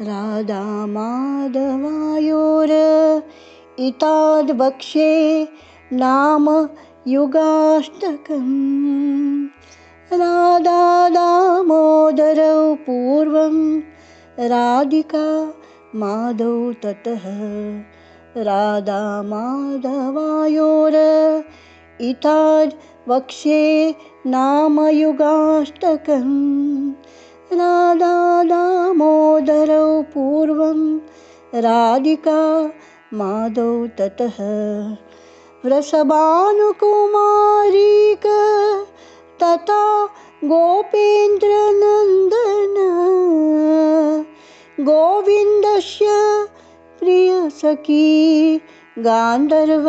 राधा माधवायोर इताद बक्षे नाम युगाष्टकम्। राधा दामोदरौ पूर्वं राधिका माधव ततः। राधा माधवायोर इताद वक्षे नाम युगाष्टकम्। राधा दामोदरौ पूर्वं राधिका माधव ततः। वृषभानुकुमारीक तथा गोपेन्द्रनन्दन गोविन्दस्य प्रियसखी गान्धर्व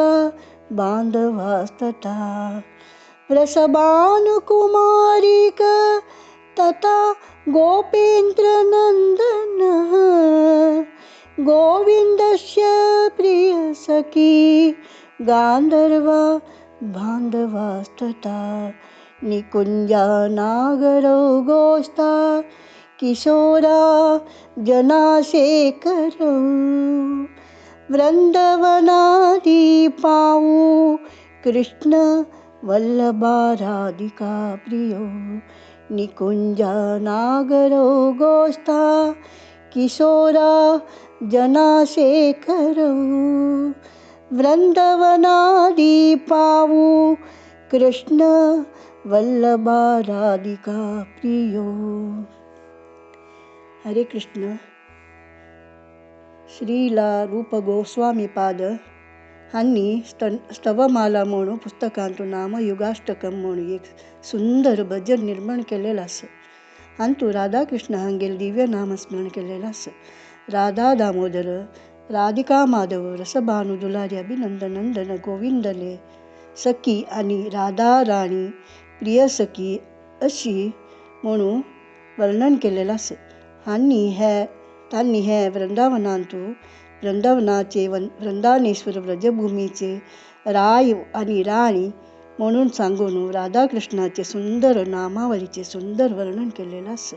बान्धवास्तथा। वृषभानुकुमारीक तथा गोपेन्द्रनन्दन गोविन्दस्य प्रियसखी गान्धर्व बान्धवास्तथा। निकुञ्जनागरौ गोस्ता किशोरा जनाशेखरौ वृन्दवनादीपाऊ कृष्ण वल्लभा राधिका प्रियो। निकुञ्जनागरौ गोस्ता किशोरा जनाशेखरौ वृन्दवनादीपाऊ कृष्ण वल्लभा राधिका प्रियो। हरे कृष्ण। श्रीला रूप गोस्वामीपाद हांणी स्तवमाला म्हणून पुस्तकांतु नाम युगाष्टकम म्हणून एक सुंदर भजन निर्माण केलेलं आसा. हांतू राधा कृष्ण हांगेल दिव्य नामस्मरण केलेलं आसा. राधा दामोदर राधिका माधव रसभानु दुलारी अभिनंदन नंदन गोविंदले सखी आनी राधा राणी प्रिय सखी अशी म्हणून वर्णन केलेलं आसा. हांणी हे तांणी हे वृंदावनांतु वृंदावनाचे वृंदावनेश्वर व्रजभूमीचे राय आनी राणी म्हणून सांगून राधा कृष्णाचे सुंदर नामावलीचे सुंदर वर्णन केलेलं आसा.